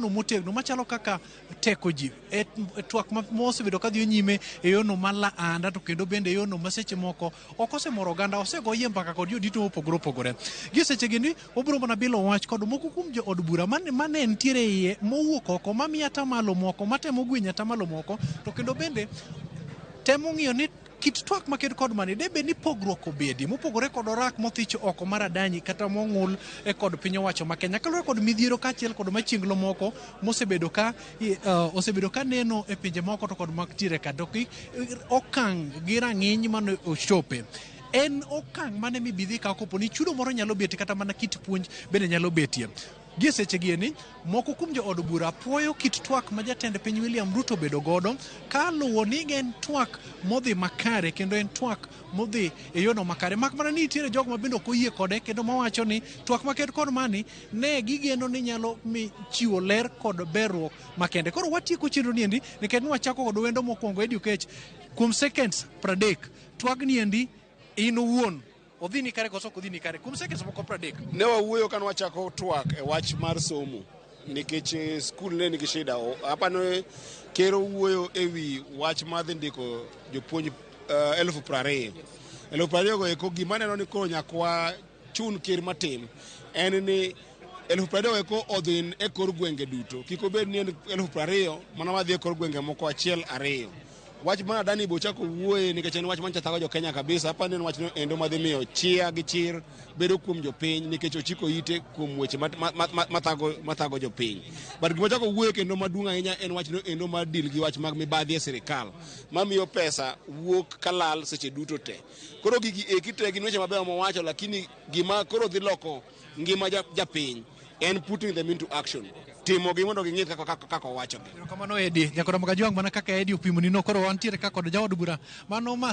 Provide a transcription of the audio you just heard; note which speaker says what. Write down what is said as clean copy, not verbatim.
Speaker 1: Motegno machalo kaka teko ji e twak mosebedo kadhi nyime e yono ma laanda, to kendo bende e yono ma seche moko ok osemoro oganda, osegoyie mbaka kod jodito mopogore opogore. Gi seche gi ni wabiro mana bilo wach kod moko kuom jo od bura mane nitiere iye mowuok oko mamiyo atamalo moko matemo gwenyo atamalo moko, to kendo bende temo ng'iyo ni kit twak maket kod mani de bed ni pogruok obedi mopogore kod orak mothich oko mar adanyi kata mong'ul e kod piny owacho ma Kenya kaluwore kod midhiero kaachiel kod machienglo moko mosebedo ka osebedo ka neno e pinje moko to kod mantiere ka to okang' gi rang'iny mane ochope en okang' mane mibidhi kawo kopo ni chudo moro nyalo betie kata mana kit puonj bende nyalo betie. Gie seche gi eni, moko kuom jo od bura puoyo kit twak ma jatend piny William Ruto obedo godo kaluwo ni en twak modhi makare kendo en twak modhi e yono makare. Mak mana ni nitiere jogo ma bende ok oyie kode kendo mawacho ni twak maket kod mani ne gigeno ni nyalo mi chiwo ler kod berruok makende. Koro watieko chenro ni endi nikech nwachako kod wendo mokwongo Eddie Okech kuom seconds 30. Twag ni endi in owuon odhi ni kare koso ok odhi ni kare kuom seconds moko 30.
Speaker 2: Ne wawuoyo ka nwachako twak e wach mar somo nikech skul ne nigi shida. Apani ker owuoyo e wi wach mar dhi ndiko jopuonj 20,000. 20,000 go eko gima aneno ni koro nyaka wachun ker matin en ni 20,000 go eko odhi e kor gwenge duto. Kik obed ni en 20,000 mana madhi e kor gwenge moko achiel ariyo. Wach mar Adani bo chako wuoye nikech en wach mancha thago jo Kenya kabisa. Apani en wach no endo madhi miyo chia gi chir bedo kuom jopiny nikech ochiko ite kuom weche mathago jopiny. But gima chako wuoye kendo maduong' ahinya en wach no endo mar deal gi wach mag mibadhi e sirikal mamiyo pesa wuok kalal seche duto te. Koro gigi eki te gin weche mabeyo mowacho, lakini gima koro dhi loko ngima japiny en putting them into action, timogi mondo ging'i kaka owachogi.
Speaker 1: Erokamano Edi, Nyakoda Magajwang' mana kaka Edi opimoni no koro wantiere ka kod jaod bura mano ma